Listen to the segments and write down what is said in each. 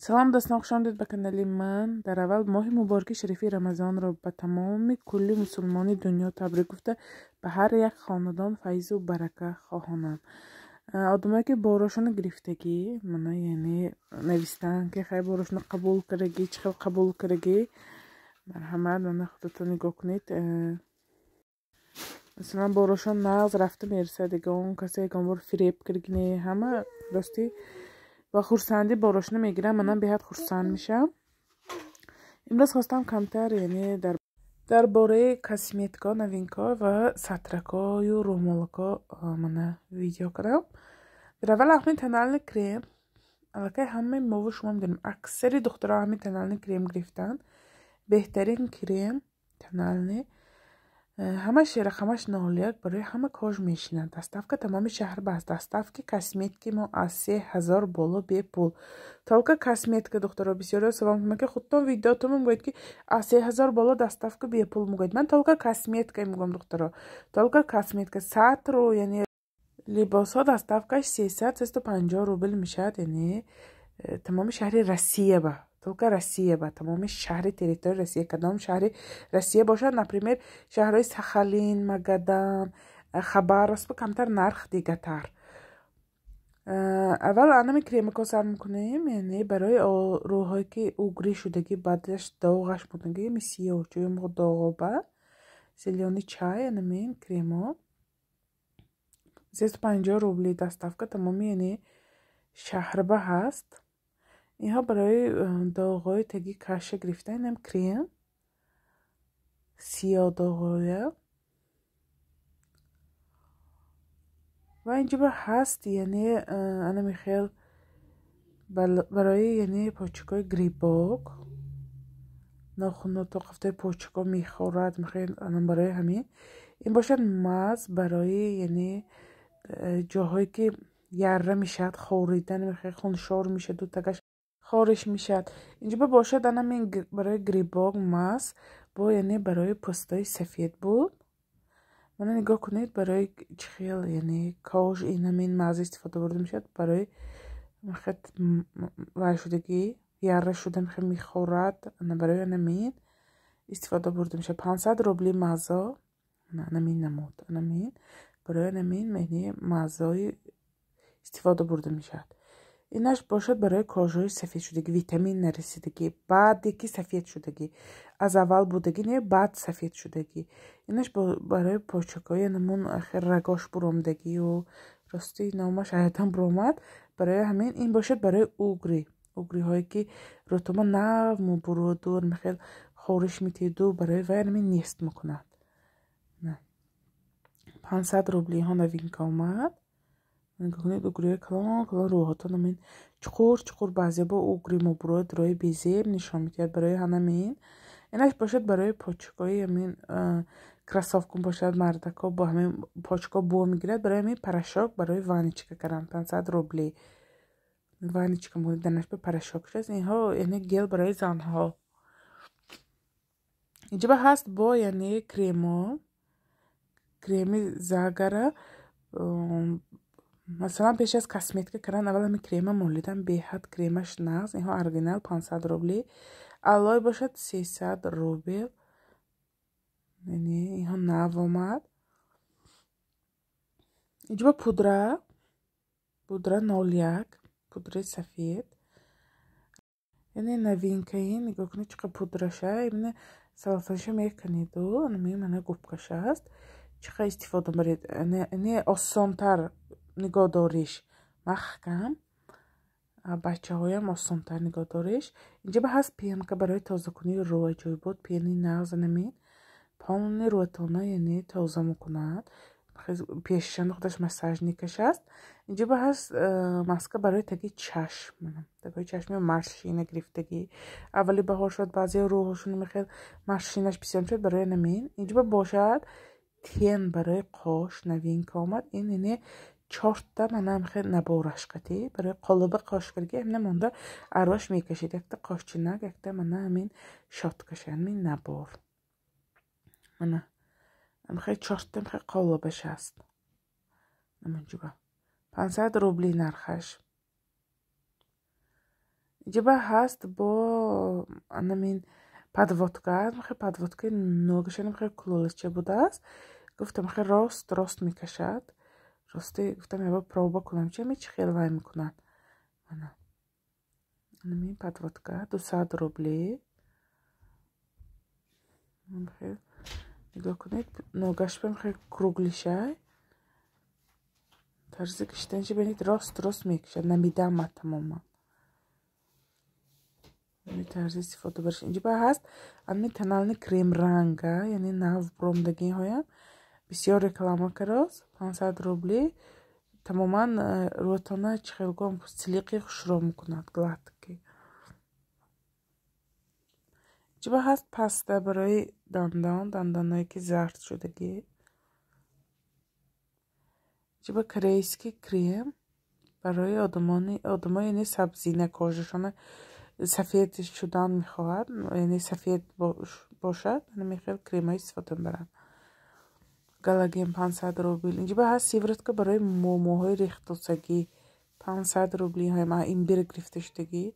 Салом дӯстон, хуш омадед ба канали ман. Дар аввал моҳи мубораки шарифи Рамазонро ба тамоми кулли мусулмони дунё табрик гуфта, ба ҳар як хонадон файзу барака хоҳонам. Одамое ки борошонро гирифтагӣ, мана яъне навистанд ки хай борошонро қабул кардагӣ, чӣ хел қабул кардагӣ. Марҳамат, мана худатон нигоҳ кунед. Масалан, борошон нағз рафта мерасад, ягон касе ягон бор фиреб кардагӣ не, ҳама рости ва хурсандӣ борошона мегирам, манам беҳад хурсанд мешавам. Имрӯз хостам камтар яъне дар бораи косметика, новинка ва сатракою рӯмолако мана видео кардам. Дар аввал ҳамин тональный крем, аллакай ҳамаи мову шумо медонем, аксари духтаро ҳамин тональный крем гирифтанд. Беҳтарин крем тональный, ҳамаш рақамаш 01, барои ҳама кож мешинад. Доставка тамоми шаҳр баст. Доставки косметики мо аз 3000 боло бепул. Только косметика, духтаро, бисёриҳо савол мекунанд, ки худтон видеотон мегӯед, ки аз 3000 боло доставка бепул мегӯед. Ман только косметика мегӯям, духтаро, только косметика. Сатру яъне либосҳо доставкаш 300, 350 рубл мешавад, яъне тамоми шаҳри Россия ба, только Россия ба, тамоми шаҳри территорияи Россия, кадом шаҳри Россия бошад, например, шаҳрҳои Сахалин, Магадан, Хабаровск камтар нарх дигатар. Аввал анами кремако сар мекунем, яъне барои рӯҳое ки угри шудагӣ, баъдаш доғаш мондагӣ, ами сиёҳчӯ доғоба, зелёный чай, анамин кремо 350 рубли, доставка тамоми яъне шаҳрба ҳаст. Инҳо барои доғҳои таги каша гирифта, инам крем сиёҳ доғоя. Ва инҷоба ҳаст, яъне анами хел барои яъне почкаҳои грибок, нохуно то қафтои почкаҳо мехӯрад, мехоҳед анам барои ҳамин. Ин бошад маз барои яъне ҷоҳое ки ярра мешавад, хоридан мехоҳед, хуншор мешаду тагаш хориш мешавад. Инҷоба бошад анамин барои грибок маз, бо яъне барои пӯстои сафед буд. Мана нигоҳ кунед, барои чӣ хел яъне кож инамин маз истифода бурда мешавад, барои мехоҳед вай шудагӣ, ярра шуда мехоҳед, мехӯрад, ана барои анамин истифода бурда мешавад. 500 рубли мазо, анамин намуд, анамин барои анамин яъне мазои истифода бурда мешавад. Инаш бошад барои кожаҳои сафед шудагӣ, витамин нарасидагӣ, баъде ки сафед шудагӣ, аз аввал будагӣ не, баъд сафед шудагӣ. Инаш барои почакҳои намун рагош буромдагию, рости номаш аятан буромад. Барои ҳамин ин бошад барои угри, угриҳое ки рӯтома нав мубуруду мехел хориш метиҳду, барои вай ҳамин нест мекунад. 500 рубли инҳо новинка омад. Нигоҳ кунед, угриҳои калон калон, рӯҳотон амин чуқур чуқур, баъзе бо угри мубуруд, рӯи безеб нишон медиҳад, барои ҳанамин. Инаш бошад барои почкаҳои амин кроссовка бошад, мардако бо ҳамин почка бо мегирад, барои ҳамин порошок барои ванночка кардан 500 рубли. Ванночка данаш ба порошок шуд. Инҳо яъне гел барои занҳо. Инҷоба ҳаст бо яъне кремо, креми загара. Масалан, пеш аз косметика кардан аввал ҳамин крема молидан, беҳад кремаш нағз. Инҳо оригинал 500 рубли. Алой бошад 300 рубл. Яъне инҳо нав омад. Инҷоба пудра, пудра 01, пудраи сафед. Яъне новинкаи, нигоҳ кунед чӣ қадр пудраша, именно салафанша мекунеду, анами мана губкаша аст. Чӣ қадр истифода баред, яъне осонтар нигоҳдориш, маҳкам, бачаҳоям осонтар нигоҳдориш. Инҷоба ҳаст пенка барои тозакунии рӯ, аҷоибот пени нағз, анамин полни рӯятона яъне тоза мекунад. Пешашон худаш массажникаш аст. Инҷоба ҳаст маска барои таги чашм, таги чашми маршина гирифтагӣ. Аввали баҳор шуд, баъзе рӯҳошон мехел маршинаш бисёр мешуд, барои анамин. Инҷоба бошад тен барои қош, новинка омад. Ин яъне чорта мана мехел набораш қатӣ барои қолаби қошкаргӣ, ҳамина монда арваш мекашид, якта қошчинак, якта мана ҳамин щёткаша, ҳамин набор. Мана мехел чорта мехел қолабаш аст. Намунҷуба 500 рубли нархаш. Инҷа ҳаст бо анамин подводка, хел подводкаи ногашан хел кулолача будааст. Гуфтам хел рост рост мекашад. Рости гуфтам яба проба кунам, чи ами чӣ хел вай мекунад. Ана анамин подводка 200 рубли. Хел нигоҳ кунед, ногаш бам хел круглишай. Тарзи кашиданаши бинед, рост рост мекашад, намидамад тамоман. Тарзи истифода бариш. Инҷа ба ҳаст ами тональный крем ранга, яъне нав буромдагиҳоям бисёр реклама кароз, 500 рубли. Тамоман рӯятона чӣ хел гӯям, силиқи хушро мекунад, гладкий. Инҷа ба ҳаст паста барои дандон, дандонҳое ки зард шудагӣ. Инҷа ба корейский крем барои одамои яъне сабзина кожашона сафед шудан мехоҳад, яъне сафед бошад, ҳамин хел кремҳо истифода мебаранд. Галоген 500 рубл. Инҷа ба ҳаст сыворотка барои мӯҳои рехтосагӣ 500 рубли, имбир гирифта шудагӣ.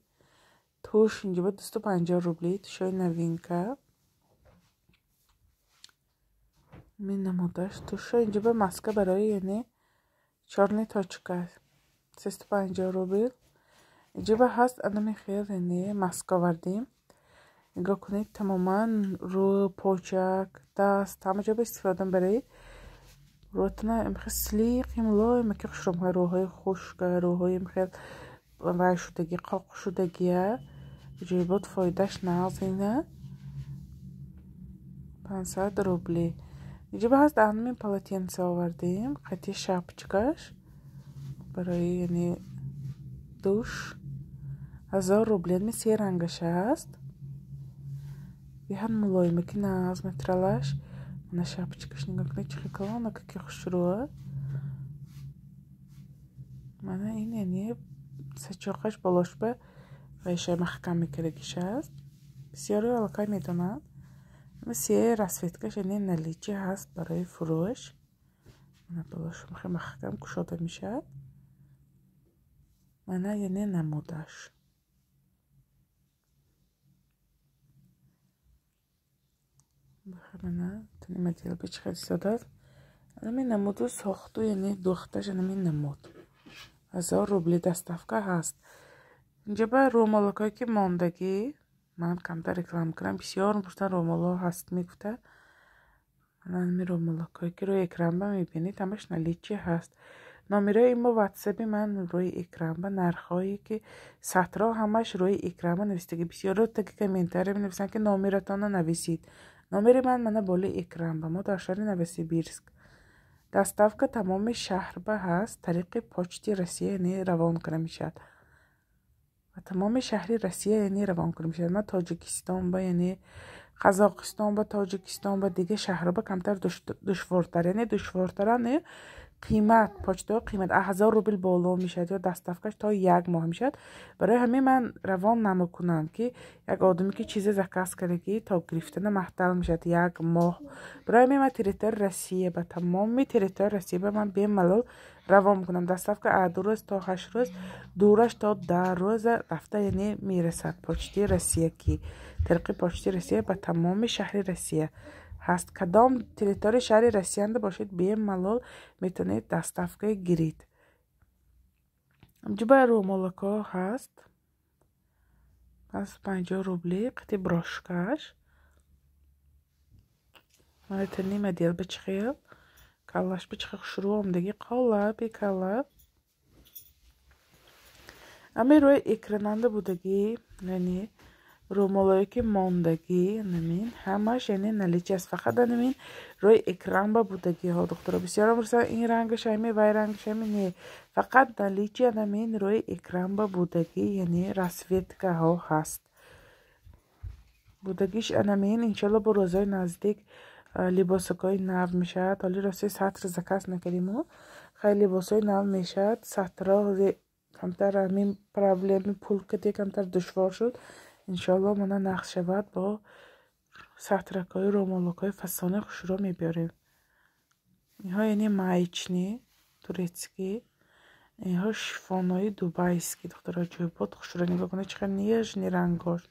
Тушь инҷа ба 250 рубли, тушои новинка. Мин намудаш тушо. Инҷа ба маска барои яъне чёрный точка 350 рубл. Инҷа ба ҳаст анами хел яъне маска овардем. Нигоҳ кунед, тамоман рӯ, почак, даст ҳама ҷо ба истифода мебаред. Рӯятона хел силиқи мулоим ки хушро мекунад, рӯҳои хушка, рӯҳои хел вай шудагӣ, қоқ шудагия. Ҷойбот фоидаш нағз ина. 500 рубли. Инҷа ба ҳаст анами полотенце овардем, қати шапочкаш барои яъне душ 1000 рубли. Ами се рангаш ҳаст. Беҳад мулоиме ки нағз метралаш. Мана шапочкаш нигоҳ кунед, чӣ хел калонака ки хушрӯа. Мана ин яъне сачоқаш болошба вайша маҳкам мекардагиш аст. Бисёре аллакай медонанд. Се расцветкаш яъне наличие ҳаст барои фурӯш. Мана болош хел маҳкам кушода мешавад. Мана яъне намудаш. Мана тани модел ба чӣ хел истодааст. Анами намуду сохту яъне духташ анами намуд. 1000 рубли доставка ҳаст. Инҷа ба рӯмолакҳое ки мондагӣ, ман камтар реклама кунам, бисёр мепурсанд рӯмолҳо ҳаст мегуфта. Мана ҳамин рӯмолакҳое ки рӯи экран ба мебинед, ҳамаш наличие ҳаст. Номерои мо ватсапи ман рӯи экран ба, нархҳое ки сатрҳо ҳамаш рӯи экран ба навистагӣ. Бисёро таги комментария менависанд ки номератонро нависед. Номери ман мана болои экран ба, мо дар шаҳри Новосибирск. Доставка тамоми шаҳр ба ҳаст, тариқи почти Россия яъне равон карда мешавад. Ва тамоми шаҳри Россия яъне равон карда мешавад. Ман Тоҷикистон ба, яъне Қазоқистон ба, Тоҷикистон ба, дигар шаҳрҳо ба камтар душвортар, яъне душвортара не қимат, почтаҳо қимат 1000 рубл боло мешавад ё доставкаш то як моҳ мешавад. Барои ҳамин ман равон намекунам ки як одаме ки чизе заказ кардагӣ то гирифтана маҳтал мешавад як моҳ. Барои ҳамин ман территорияи Россия ба, тамоми территорияи Россия ба ман бемалол равон мекунам. Доставка аз 2 рӯз то 8 рӯз, дураш то 10 рӯза рафта яъне мерасад. Почти Россия ки тариқи почти Россия ба тамоми шаҳри Россия ҳаст. Кадом территорияи шаҳри Россиянда бошед, бемалол метавонед доставка гиред. Инҷа ба рӯмолакҳо ҳаст 550 рубли қити брошкаш. Мана тани модел ба чӣ хел, каллаш ба чӣ хел хушрӯ омдагӣ, қола бекалла. Ами рӯи экрананда будагӣ, яъне рӯмолое ки мондагӣ, намин ҳамаш яъне наличие аст. Фақат намин рӯи экран ба будагиҳо духтаро бисёр мепурсанд ин рангаш ҳами, вай рангаш ҳами, не, фақат наличие намин рӯи экран ба будагӣ, яъне расцветкаҳо ҳаст. Будагиш анамин иншолло бо рӯзҳои наздик либосакҳои нав мешавад. Ҳоли рости сатр заказ накардиму, хеле либосҳои нав мешавад. Сатрҳо камтар ҳамин проблеми пул каде камтар душвор шуд. Иншоалло мана нақш шавад, бо сатракҳои рӯмолакҳои фасони хушро мебиёрем. Инҳо яъне маечный турецкий. Инҳо шифонои дубайский, духтаро, ҷойбот хушро нигоҳ кунед, чӣ қадр нежный рангош.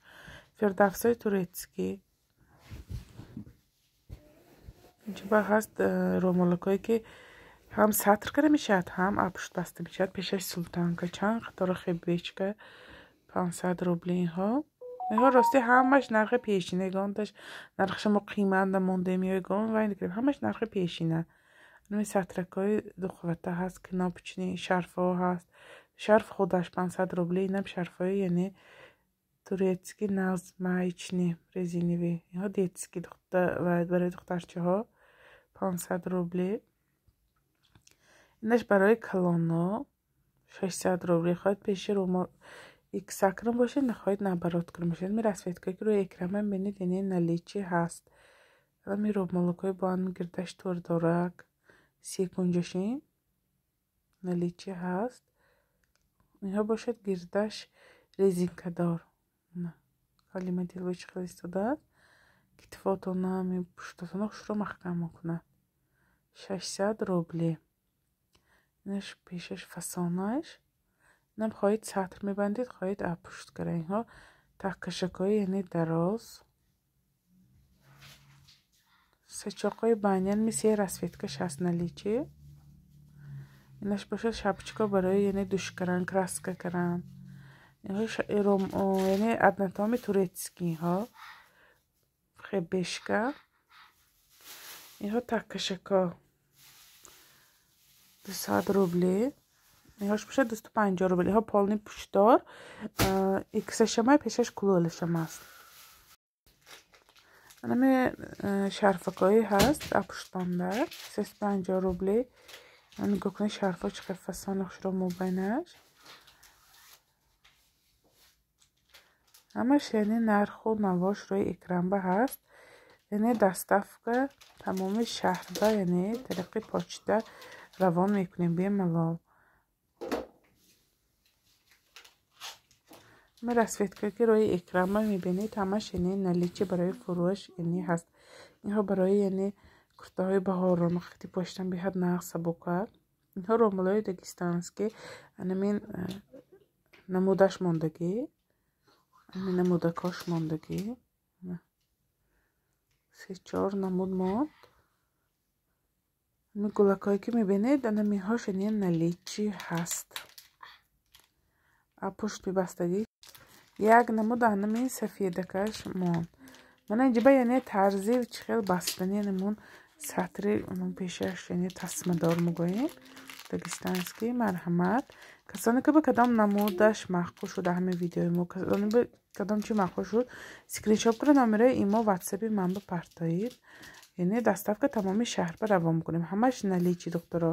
Фирдавсои турецкий. Инҷоба ҳаст ромолакое ки ҳам сатр карда мешавад, ҳам апушт баста мешавад. Пешаш султанка чанд қатора хебечка 500 рубли инҳо. Инҳо рости ҳамаш нархи пешина, ягонташ нархша мо қимат намондем ё ягон вай накардем, ҳамаш нархи пешина. Ами сатракҳои духвата ҳаст, кнопочный шарфҳо ҳаст. Шарф худаш 500 рубли, инам шарфҳои яъне турецкий нағз маечный резиновый. Инҳо детский барои духтарчаҳо 500 рубли. Инаш барои калоно 600 рубли. Хоҳед пеши румол иксакрон бошед, нахоҳед наоборот кунем бошед. Ми расцветкое ки рӯи экран мебинед, яъне наличии ҳаст. Ами румолакҳои бо ан гирдаш турдорак секунҷашин наличии ҳаст. Инҳо бошад гирдаш резинкадор. Калима дилбои чӣ хел истодааст. Китфотона, ами пуштотона хушро маҳкам мекунад. 600 рубли. Инаш пешаш фасонаш. Инам хоҳед сатр мебандед, хоҳед апушт кара. Инҳо таҳкашакҳои яъне дароз. Сачоқҳои банян мисли расцветкаш ҳаст наличии. Инаш бошад шапочка барои яъне душ каран, краска каран. Инҳо яъне однотонный турецкий инҳо. Хебешка. Инҳо таҳкашакҳо 200 рубли. Инҳош бошад 250 рубли. Инҳо полный пуштдор. Иксашамай пешаш кулолашам аст. Анами шарфакҳое ҳаст апуштбанда 350 рубли. Нигоҳ кунед шарфҳо чӣ қадр фасони хушро мобайнаш. Ҳамаш яъне нарху навош рӯи экранба ҳаст. Яъне доставка тамоми шаҳрба, яъне тариқи почта равон мекунем бемалол. Ами расцветкое ки рӯи экранба мебинед, ҳамаш яъне наличие барои фурӯш яъне ҳаст. Инҳо барои яъне куртаҳои баҳорона хати поштан беҳад нағз сабукат. Инҳо ромолои дагестанский, анамин намудаш мондагӣ, ами намудакош мондагӣ. 3-4 намуд монд. Ами гулакҳое ки мебинед, анаминҳош яъне наличие ҳаст. Пушт мебастагӣ як намуд анамин сафедакаш монд. Мана инҷоба яъне тарзи чӣ хел бастани намун сатри пешаш яъне тасмадор мегӯем дагестанский. Марҳамат, касоне ки ба кадом намудаш маъқул шуд ҳамин видеои мо, касоне ба кадом чи маъқул шуд, скриншот кунед, номерои имо ватсапи ман ба партоед. Яъне доставка тамоми шаҳрба равон мекунем. Ҳамаш наличии духтаро.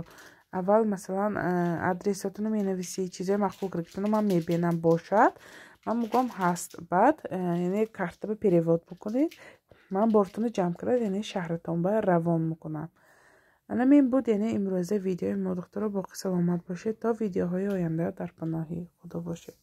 Аввал масалан адресотонро менависӣ, чизои маъқул кардагитонро ман мебинам бошад, ман мегӯям ҳаст. Баъд яъне картаба перевод бикунед, ман бортонро ҷамъ карда яъне шаҳратонба равон мекунам. Анамин буд яъне имрӯза видеои мо, духтаро. Боқӣ саломат бошед то видеоҳои оянда, дар паноҳи Худо бошед.